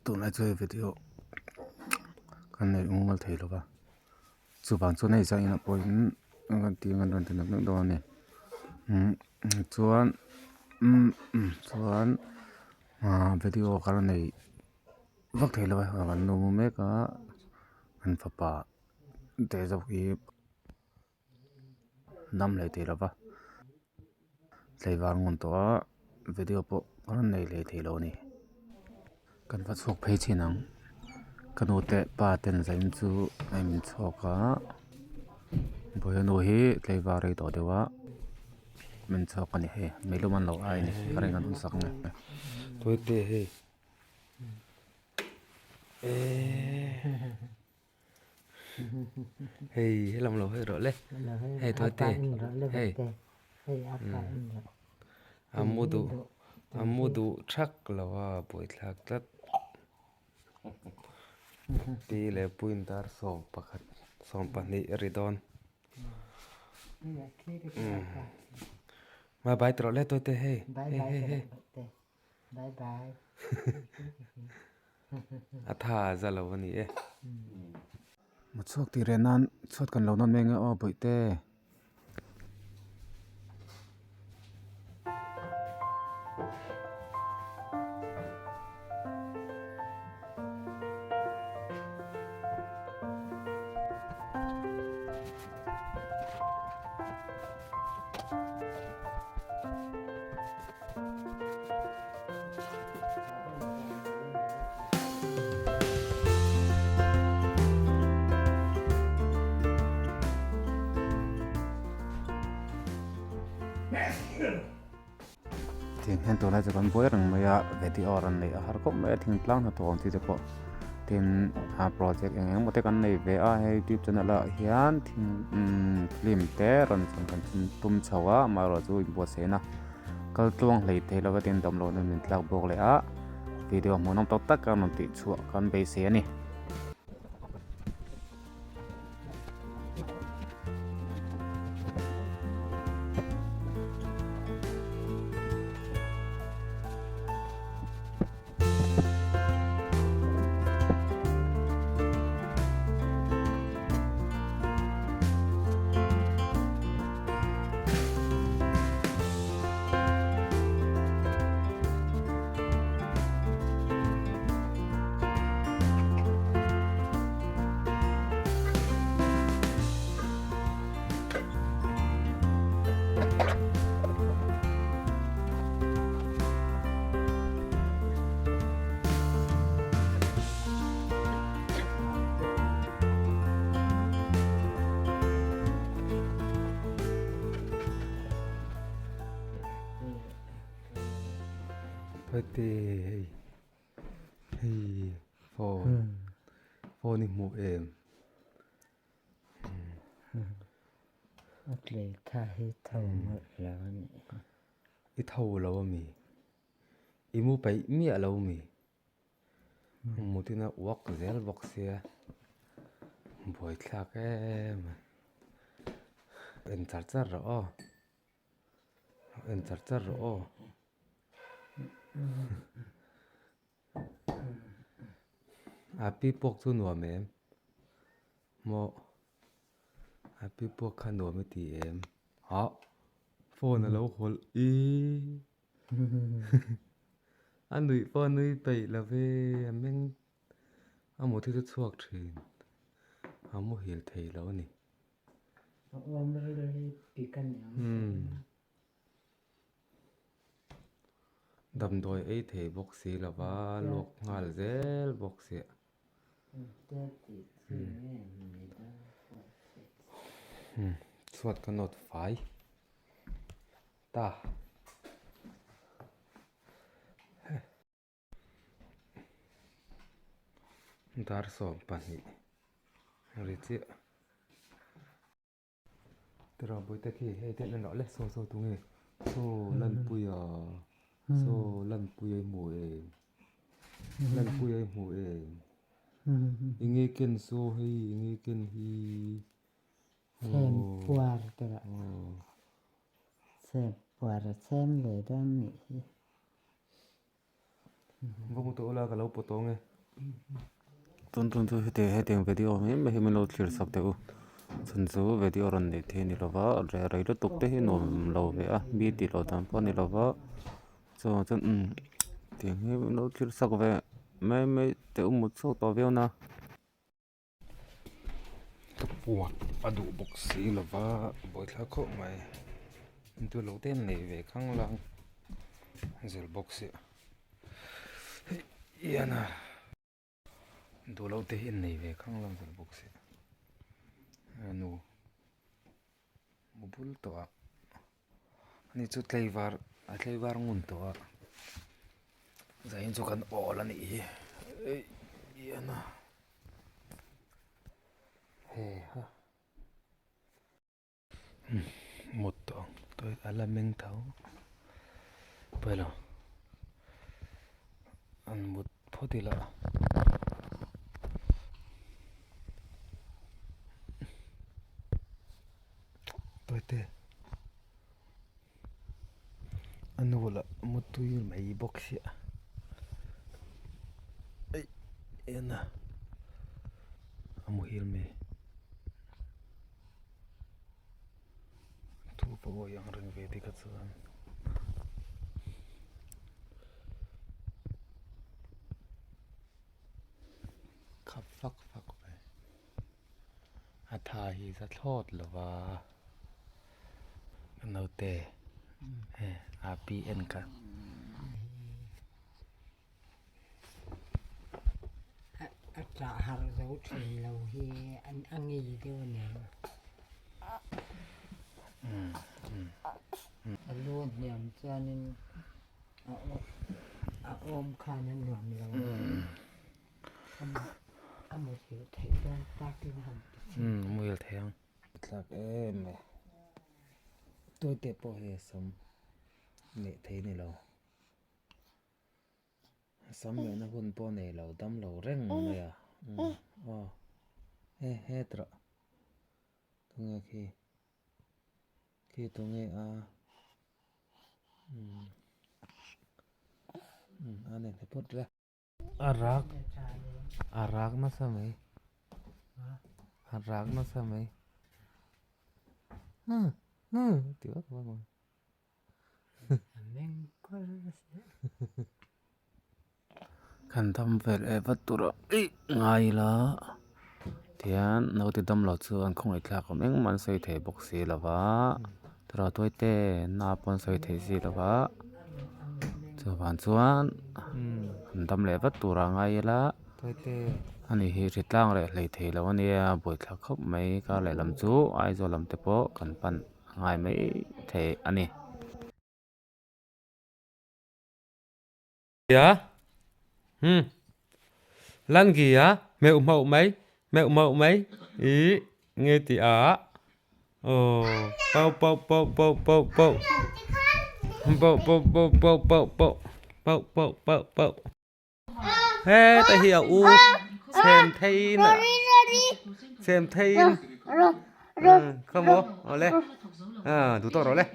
Tunlai chu hei video kan nei mumal thei lo va chuvang chuan hei zan inah pawhin kan tih ang an rawn ti nawk nawk dawn a ni chuan chuan ah video ka la nei vak thei lo va kan nu mu mek a an fapa te zawk hi. Dam hlei thei lo va tlaivar ngun tawh a video pawh a rawn nei hlei thei lo a ni kan va chhuak phei chin ang ka nu te pa ten zain chu a in chhuak a vawiin nu hi tlaivar rei tawh deuh a min chhuak a ni hei meilum an lo ai a ni ka ring an hun sak nge. Hei helam lo hawi rawh le hei thawi te hei a mu duh a mu duh thak lo a buaithlak tlat pi leh puin dar sawm pakhat sawm pahnih a ri dawn bye bye ti rawh le thawi te hei hei hei hei. Bye bye. A tha a za lo a ni e. Maw chhuak tih reh nan chhuat kan lo nawn mai ange aw bawihte. Tiang hian tunlai chu kan buai reng mai a video rawn neih a har khawp mai a thingtlang hnathawh ang chi te pawh tin a project eng eng emaw te kan nei ve a hei youtube channel ah hian thing umm film te rawn chan kan tum chho a amaherawhchu inbuatsaihna. Kal tluang hlei thei lova tin dawm lohna min tlak bawk leh a, video hmuhnawm tawk tak a rawn tih chhuah kan beisei a ni. Heti hei hei phone phone i hmuh em. A tlei tha hi tho mawlh lo a nih hi. I tho lo a mi? I mu peih miah lo a mi? Mutin a uak zel bawk sia buaithlak em a. En char char rawh aw. En char char rawh aw. A pi pawk chu nuam em? Maw a pi pawk kha nuam i ti em? Hah phone a lo hawlh i a nuih pawh a nui peih lo ve a meng a mut hi chu chhuak thin a muhil thei lo a ni. A awm ril hi pik a ni ang. Damdawi ei thei bawk si lo va, luak nghal zel bawk sia. Chhuat ka nawt fai ta. Dar 20 ri chiah. Tiraw Bawihte khi hei te en rawh le saw saw tunge saw Lanpuia saw Lanpuia i hmu em Lanpuia i hmu em enge ken saw hei enge ken hi Chhem puar te lah chhem puar a chhem ve dawn nih hi. Vawng tawh ula ka lo pawt awng e. Tun tun chu heti hetiang video mai mai hi min lo thlir sak teh u chhan chu video rawn neih theih a ni lova reh rei lutuk te hi nuam lo ve a mi tih loh dan pawh a ni lova chuvang chuan umm tiang hi min lo thlir sak ve mai mai teh u mut chhuak tawh viau na. Ka puat a duh bawk si lova buaithlak khawp mai intu lo te an nei ve khang lang zel bawk sia hei hian a duh loh te hi an nei ve khang lang zel bawk sia a nu mu bul tawh a ani chu tlaivar a tlaivar ngun tawh a zain chu kan awl a nih hi ei hian a he ha mut tawh ang tawi a la meng tho pawilo an mut phawt ila. Tawite a nu lah mutui mai bawk sia eih en a a muhil mai thu pawh a ang reng ve te kha chuan. Khap fak fak mai. A tha hi za thlawt lo va ka naute he a pi en kha. A tah harh zo thin lo hi a ngei deuh a nia. A lu a hniam chuanin a awm khan a nuam lo a. A muhil theih dawn takin a han ti chhin. Umm a muhil thei ang. Thlak em e. Tute pawh hi a sam neih thei ni lo. A sam lehna hun pawh nei lo dam lo reng mai a. Umm aw he het rawh. Tunge khi khi tunge a umm umm a nei hne phawt ila. A rak a rak nasa mai a rak nasa mai huh huh ti vak vak mai. Kan dam vel eh vat tur a ih ngai ila tihian naute damlo chu an khawngaih thlak awm engmah an sawi thei bawk si lo va turaw te na pawh an sawi thei si lo va chuvang chuan an dam leh vat tur a ngai ila ani hi hritlang leh hlei thei lo ania buaithlak khawp mai kar lehlam chu Aizawl lam te pawh kan pan a ngai mai thei a ni. Ya hmm lan gi a meuh mauh mai meuh mauh mai ih nge ti a aw pau pau pau pau pau pau pau pau pau pau pau pau pau pau pau pau heta hi a u chhem thei in chhem thei in khaw maw awle duh tawk rawh le.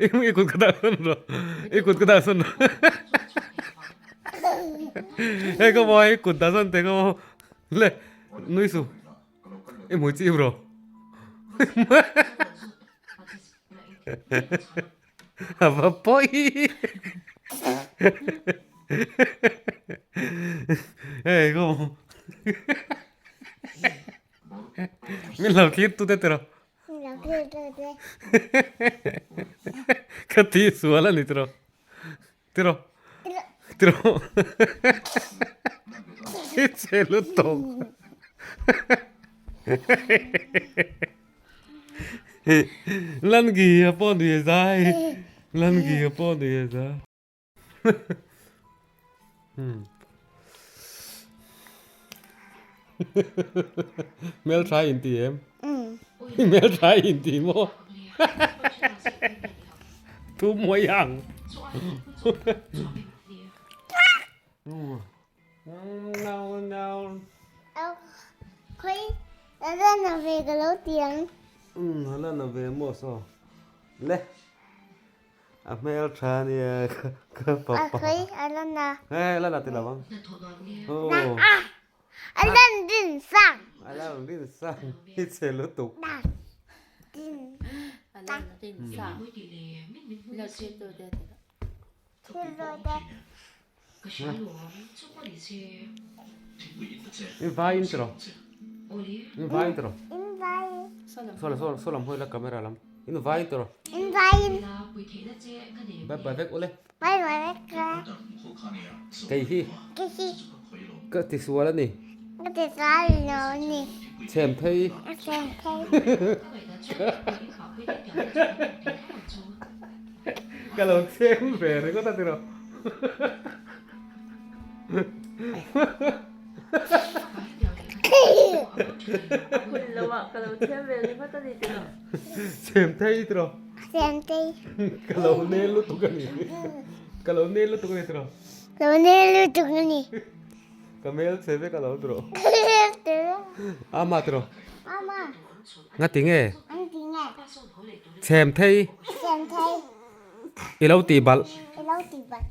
I kut ka dah sawn rawh i kut ka dah sawn rawh hei ka maw i kut dah sawn teh ka maw le nui suh i hmui chip rawh a va pawi hei ka maw min lo thlir tute tiraw. Ka ti sual a ni tiraw tiraw tiraw i che lutuk lan gi a pawh nui a zai lan gi a pawh nui a zai. Hmeltha in ti em? Hmeltha in ti maw? Thu mawi ang. A la na ve ka lo ti ang. Umm a la na ve maw saw. Le a hmel tha ania ka papa. A khawi a la na. He a la na ti lo ang. Na a a lan din sang. A lan din sang i che lutuk. Na din A lan din sang. Lo thil tu te ti lo. Thil tu te. In vai in tiraw in vai in tiraw In vai. Saw saw saw lam hawi la camera lam in vai in tiraw In vai in. Bye bye vek ule. Bye bye vek ule. Kei hi. Kei hi. Ka ti sual a ni. Ka ti sual lo ni. Chhem thei. Chhem thei. Ka lo chhem ve ringawt a tiraw. A hun lo ah ka lo chhem ve ringawt a ni tiraw. Chhem thei tiraw. Chhem thei. Ka lo nel lutuk a ni. Ka lo nel lutuk a ni tiraw. Lo nel lutuk a ni. Ka hmel chhe vek a lo tiraw. Ama tiraw. Ama. Nga ti nge? Nga ti nge? Chhem thei. Chhem thei. I lo tih balh. I lo tih balh.